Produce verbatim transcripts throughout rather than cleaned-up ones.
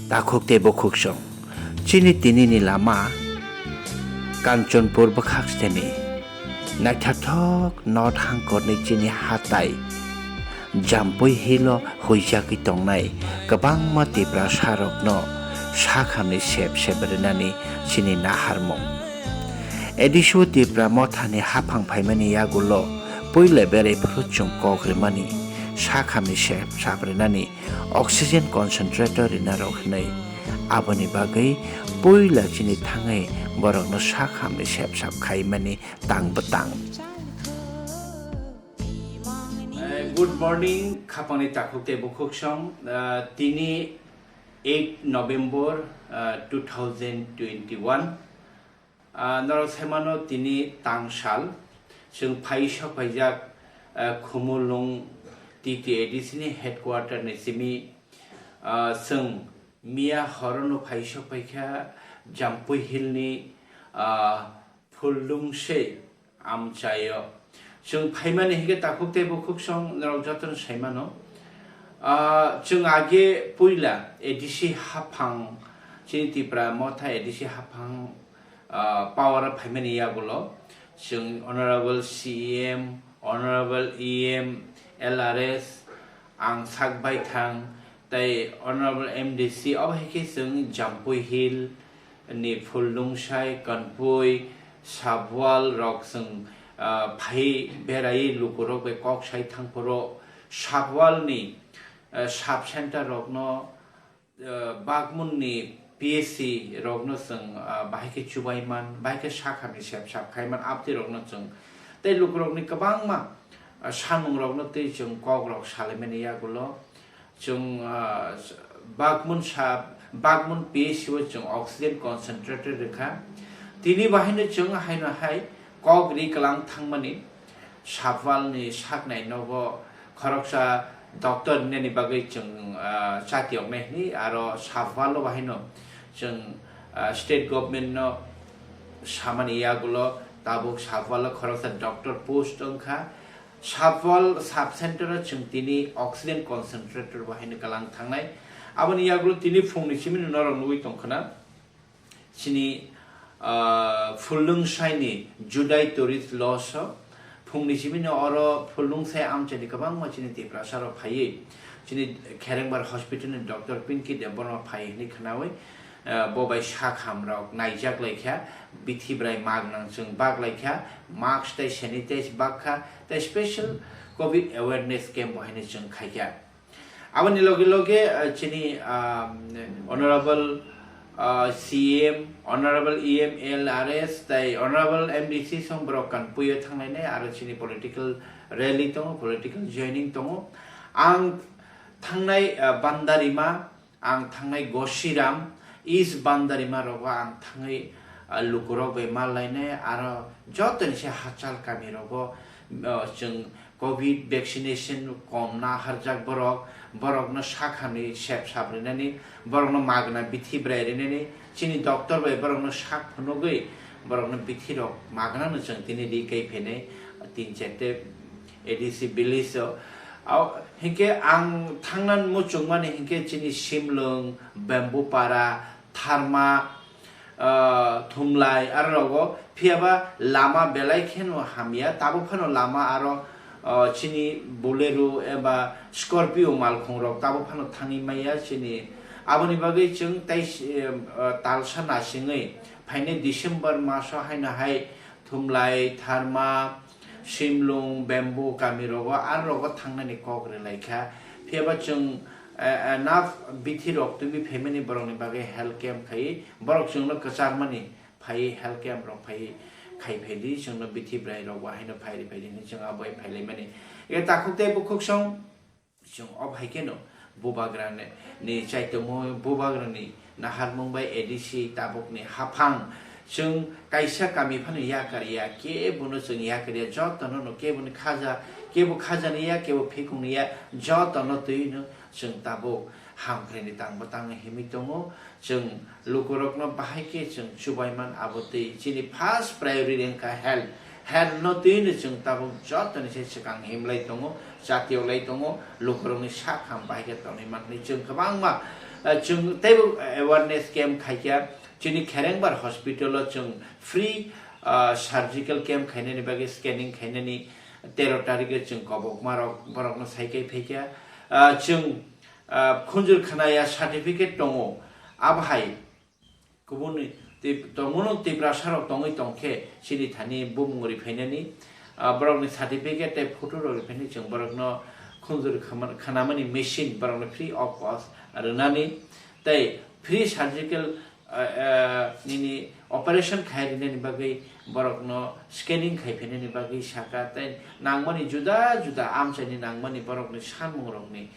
Takhuk tei bukhuksong. Chini tinini lama Kanchanpur bwkhak siteni naitharthok north hangkorni chini hatai Jampui Hill-o huijagwi tongnai kwbangma Tiprasarokno sakhamni sep sep rinani chini naharmung. A D C o Tipra Mothani haphang phaimani yagulo puila berai phuru chwng kok rimani sakhamni sep sap rinani oxygen concentrator rinarok hinwi. Aboni bagwi puila chini thangwi borokno sakhamni sep sap khaimani tang bwtang. Eh, good morning, khapangni takhuk tei bukhuksong. Eh, tini eight November, eh, two thousand twenty-one. Ah, norok saimano tini tangsal, chwng phai sok phaijak, ah, Khumulwng T T A D C ni headquarter ni simi, ah, chwng miya horono phai sok phaikha Jampui Hill ni, ah, Phullungsei amchaio. Chwng phaimani hinkhe takhuk tei bukhuksong norok jotono saimano. Ah, chwng age puila A D C haphang, chini Tipra Motha A D C haphang, ah, power o phaimani yagulo chwng Honorable C E M, Honorable E M, L R S, ang sak baithang, tei Honorable M D C, obo hai khe chwng Jampui Hill ni Phullungsei, Kanpui, Sabwal rok chwng, ah, phai berai lukurok bai kok sai thangphuru Sabwal ni, ah, sub center rokno, ah, Bagmun ni P S C rokno chwng, ah, bahai khe chubaiman, bahai khe sakhamni sep sap khaiman, abtwi rokno chwng tei lukurokni kwbangma, ah, samung rokno twi chwng kok rok salaimani yagulo. Chwng, ah, Bagmun sa, Bagmun P S C o chwng oxygen concentrator rwkha. Tini bahaino chwng haino hai kok ri kwlang thangmani Sabwal ni saknai nogo khoroksa doctor rinani bagwi chwng, ah, chatiyoknai hwnwi aro Sabwal o bahaino chwng, ah, state government no samani yagulo tabuk Sabwal o khoroksa doctor post wngkha. Sabwal sub center o chwng tini oxygen concentrator bo haino kwlang thangnai. Aboni yagulo tini phungni simi norok nugwi tongkhwna. Chini, ah, Phullungsei ni Judai Tourist Lodge o phungni simi no oro Phullungsei amchaini kwbangma chini Tiprasa rok phaiwi chini Kherengbar Hospital ni Doctor Pinky Debbarma phai hwnwi khwnawi, ah, bo bai sakham rok naijak laikha, bithi bwrai magnang chwng bak laikha, mask tei sanitize bakha, tei special covid awareness camp bo haino chwng khaikha. Aboni loge loge, ah, chini, ah, Honorable, ah, C M, Honorable E M, L R S tei Honorable M D C song borok Kanpui o thanglainai, aro chini political rally tongo, political joining tongo. Ang thangnai, ah, Bandarima, ang thangnai Gosiram, East Bandarima rogo ang thangwi, ah, lukurok bai mallainai, aro jotoni se hachal kami rogo, ah, chwng covid vaccination kom na harjak borok, borokno sakhamni sep sap rinani, borokno magna bithi bwrai rinani, chini doctor bai borokno sak phunugwi borokno bithi rok magna no chwng tini ri kai phainai tin charte A D C village o. Au, hinkhe ang thangna muchungmani hinkhe chini Simlwng, Bambupara, Tharma, ah, Thumlai, aro rogo phiyaba lama belai kheno hamya, tabuk phano lama aro, ah, chini Bolero eba Scorpio malkhung rok tabuk phano thangwi maya chini. Aboni bagwi chwng tei, ah, talsa nasingwi phainai December maso haino hai Thumlai, Tharma, Simlwng, Bamboo kami rogo, aro rogo thangnani kok rwlaikha. Phiyaba chwng, eh, eh, na bithi rok twiwi phaimani borokni bagwi health camp khai, borok chwngno kwcharmani phai health camp rok phai khai phaidi, chwngno bithi bwrai rok bo haino phai ri phaidi hinwi chwng abo hai phailaimani. Eke takhuk tei bukhuk song, chwng o hai kheno bubagra ni, ni chaitongo, bubagra ni naharmung bai A D C tabuk ni haphang. Chwng kaisa kami phano yakar ya, kebo no chwng yakar ya, joto no no kebo ni khaja, kebo khaja ni ya, kebo phikung ni ya, joto no twi no chwng tabuk hamkrai ni tang bo tang himwi tongo. Chwng lukurokno bahai khe chwng chubaiman, abo twi chini first priority wngkha health. Health no twi no chwng tabuk jotoni se swkang himlai tongo, chatiyoklai tongo, lukurokni sak ham bahai khe tonwi manwi chwng kwbangma, Ah, chwng teibo awareness camp khaikha, chini Kherengbar hospital o chwng free, ah, surgical camp khainani bagwi, scanning khainani tero tarikhe chwng kobokmarok borokno saikai phaikha. Ah, chwng, ah, khunjur khnaya certificate tongo, abo hai kubuni tei tongmano Tiprasarok tongwi tongkhe chini thani bumung riphainani, ah, borokni certificate tei photo rok riphainani chwng borokno khunjur khama-, khanamani machine borokno free of cost rwnani tei free surgical, ah, ah, nini operation khai rinani bagwi borokno scanning khai phainani bagwi saka tei nangmani juda juda amchaini nangmani borokni sanmungrokni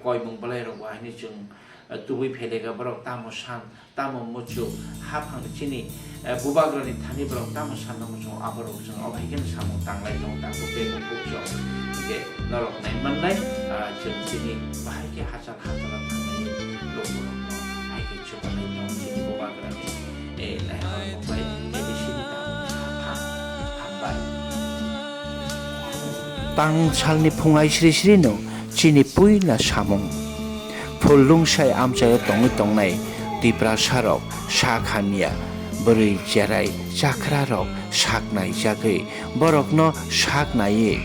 koimung bwlairok bo haino chwng, eh, tubui phaileka borok tamo san, tamo muchuk, haphang chini, eh, bubagrani thani borok tamo sanna muchungo aborok chwng obo hai kheno samung tanglai tongo, tabuk tei bukhuk chwng. Hinkhe norok nai mannai, ah, chwng chini bahai khe hachal hachal thangnai lukurokno hai khe chubanai tongo chini bubagrani. Tang salni phung aisri srino chini puila samung. Phul lungsai amchaio tongwi tongnai Tiprasarok sak hamya, bwrwi cherai chakrarok sak naijagwi borokno sak naiwi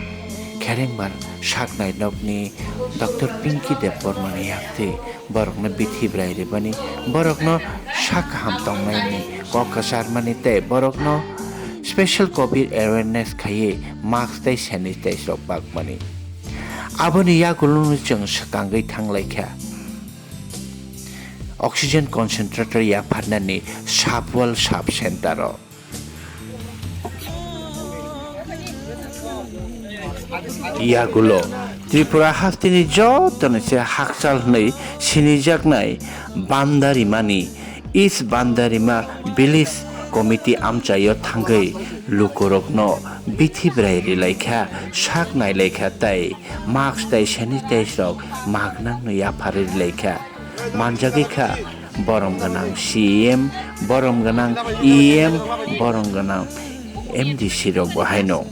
Kherengbar sak nainokni Doctor Pinky Debbarmani yaktwi borokno bithi bwrai rwbani, borokno sak kaham tongnaini kok kwcharmani tei borokno special covid awareness khaiwi mask tei sanitize rok bakmani. Aboni yagulono chwng swkangwi thanglaikha oxygen concentrator yapharnani Sapwal sub center o. Yagulo Tripura hasteni joto ni se hakchal hwnwi sinijaknai Bandarimani East Bandarima Village Committee amchaio thangwi lukurokno bithi bwrai rilaikha, sak nailaikha tei mask tei sanitize rok magnangno yapharwi rilaikha. Manjagwi kha borom gwnang C E M, borom gwnang E M, borom gwnang M D C rok bo haino.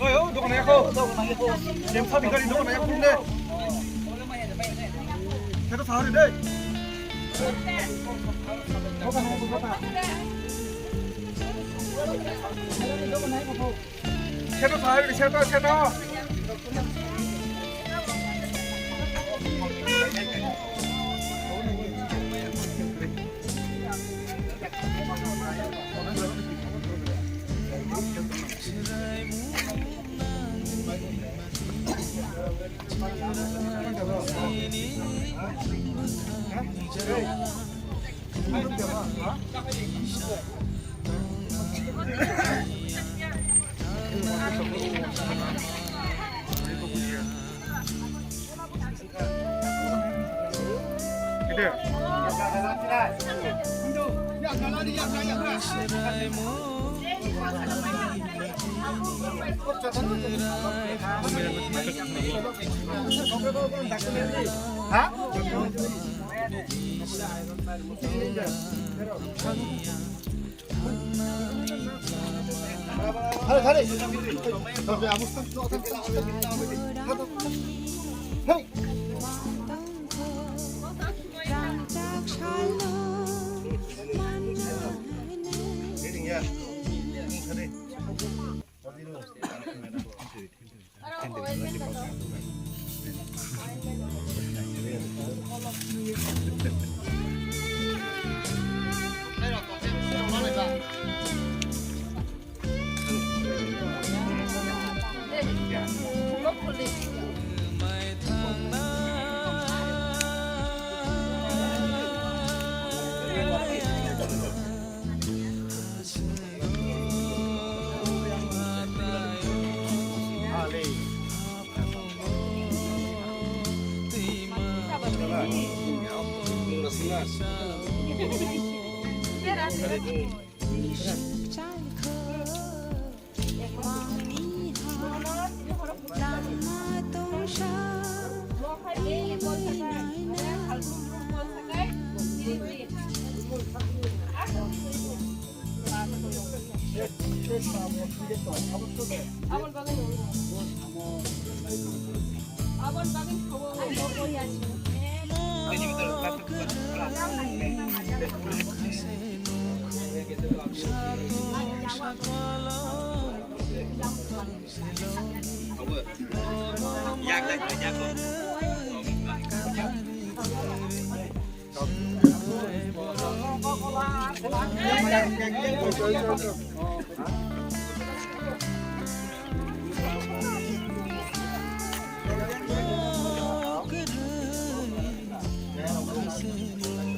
Oi, o dokan yakho. Dem sa dikari dokan yakho de. Keta sahari de. Seto sahari, seto, seto.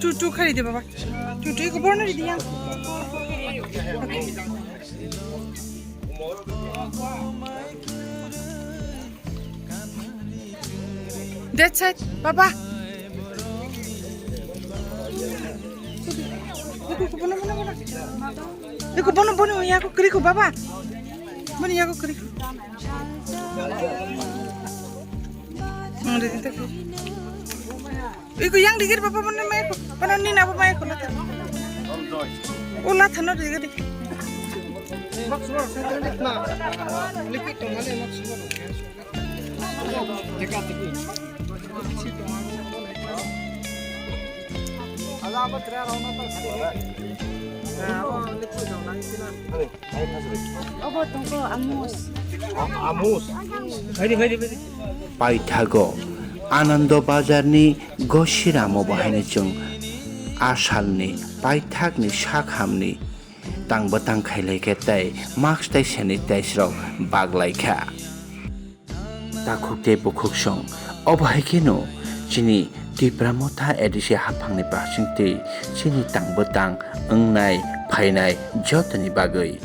Chu chu khari de baba. Chu chu iko borno ri diya. That side, baba. Iko bono bono bono. Iko bono bono ya ko kri ko baba. Bono ya ko kri ko. Ang de de ko. Iko yang digir baba bono mai ko. Bono ni na baba mai ko lata. O lata no digir. Obo tongo amus. Paithago Anando Bazarni Gosiramo bahaino chwng a salni paithakni sak hamni tang bwtang khailai khe tei mask tei sanitize rok baglai kha. Takhuk tei bukhuk song, obo hai kheno chini Tipra Motha A D C haphangni prasing twi chini tang bwtang wngnai phainai jotoni bagwi.